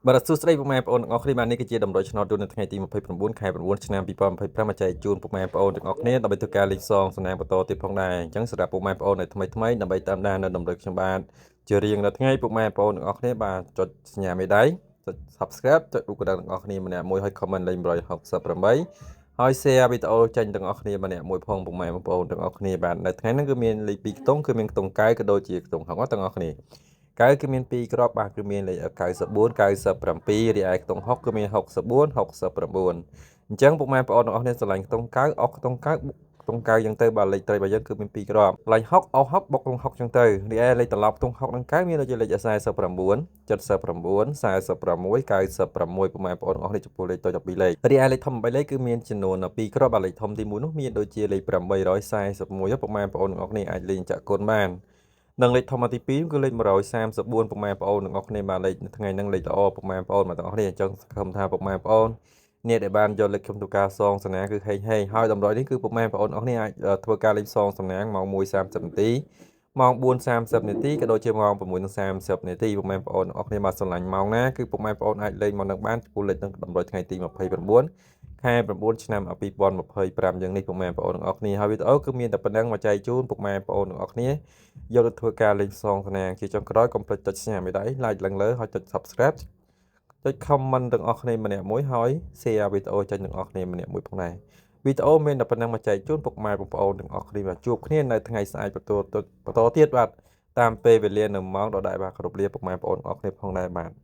បាទសួស្តីពុកម៉ែបងប្អូនទាំងអស់គ្នាបាទនេះគឺជាតម្រុយឆ្នោតយន្តនៅថ្ងៃទី29ខែ9ឆ្នាំ2025មកចែកជូនពុកម៉ែបងប្អូនទាំងអស់គ្នាដើម្បីធ្វើការលេងសងសំណាងបន្តទៀតផងដែរអញ្ចឹងសម្រាប់ពុកម៉ែបងប្អូនដែលថ្មីថ្មីដើម្បីតាមដាននៅតម្រុយខ្ញុំបាទជារៀងរាល់ថ្ងៃពុកម៉ែបងប្អូនទាំងអស់គ្នាបាទចុចសញ្ញាមេដៃចុច Subscribe ចុចរូបកណ្ដឹងទាំងអស់គ្នាម្នាក់មួយហើយ comment លេខ168ហើយ share វីដេអូចេញទាំងអស់គ្នាម្នាក់មួយផងពុកម៉ែបងប្អូនទាំងអស់គ្នាបាទនៅថ្ងៃហ្នឹងគឺមានលេខ2ខ្ទង់គឺមានខ្ទង់កៅក៏ដូចជាខ្ទង់ហុកទាំងអស់គ្នា កៅគឺមាន2គ្រាប់បាទគឺមានលេខ94 97រីឯខ្ទង់6គឺមាន64 69អញ្ចឹងពុកម៉ែបងប្អូនទាំងអស់គ្នាស្រឡាញ់ខ្ទង់កៅអុកខ្ទង់កៅបុកខ្ទង់កៅអញ្ចឹងទៅបាទលេខត្រីរបស់យើងគឺមាន2គ្រាប់ស្រឡាញ់6អុក6បុកខ្ទង់6អញ្ចឹងទៅរីឯលេខត្រឡប់ខ្ទង់6និងកៅមានដូចជាលេខ49 79 46 96ពុកម៉ែបងប្អូនទាំងអស់គ្នាចំពោះលេខតូច12លេខរីឯលេខធំ8លេខគឺមានចំនួន2គ្រាប់បាទលេខធំទី1នោះមានដូចជាលេខ841ពុកម៉ែបងប្អូនទាំងអស់គ្នាអាចលេងចាក់គុណបាន និងលេខធម្មទី2គឺលេខ134ពុកម៉ែបងប្អូនទាំងអស់គ្នាបាទលេខថ្ងៃហ្នឹងលេខល្អពុកម៉ែបងប្អូនបាទទាំងអស់គ្នាអញ្ចឹងសង្ឃឹមថាពុកម៉ែបងប្អូនអ្នកដែលបានយកលេខខ្ញុំធ្វើការសងសំណាងគឺហេងហេងហើយតម្រុយនេះគឺពុកម៉ែបងប្អូនអស់គ្នាអាចធ្វើការលេខសងសំណាងម៉ោង1:30នាទីម៉ោង4:30នាទីក៏ដូចជាម៉ោង6:30នាទីពុកម៉ែបងប្អូនអស់គ្នាបាទស្រឡាញ់ម៉ោងណាគឺពុកម៉ែបងប្អូនអាចលេងមកនឹងបានចំពោះលេខនឹងតម្រុយថ្ងៃទី29ខែ9ឆ្នាំ2025យ៉ាងនេះពុកម៉ែបងប្អូនទាំងអស់គ្នាហើយវីដេអូគឺមានតែប៉ុណ្្នឹងមកចែកជូនពុកម៉ែបងប្អូនទាំងអស់គ្នាយកទៅធ្វើការលេងសងសំណាងជាចុងក្រោយកុំភ្លេចចុចសញ្ញាមេដៃ like ឡើងលើហើយចុច Subscribe ចុច comment ទាំងអស់គ្នាម្នាក់មួយហើយ share វីដេអូចេញទាំងអស់គ្នាម្នាក់មួយផងដែរវីដេអូមានតែប៉ុណ្្នឹងមកចែកជូនពុកម៉ែបងប្អូនទាំងអស់គ្នាបាទជួបគ្នានៅថ្ងៃស្អែកបន្តបន្តទៀតបាទតាមពេលវេលានៅម៉ោងដដែលបាទគោរពលាពុកម៉ែបងប្អូនទាំងអស់គ្នាផងដែរបាទ។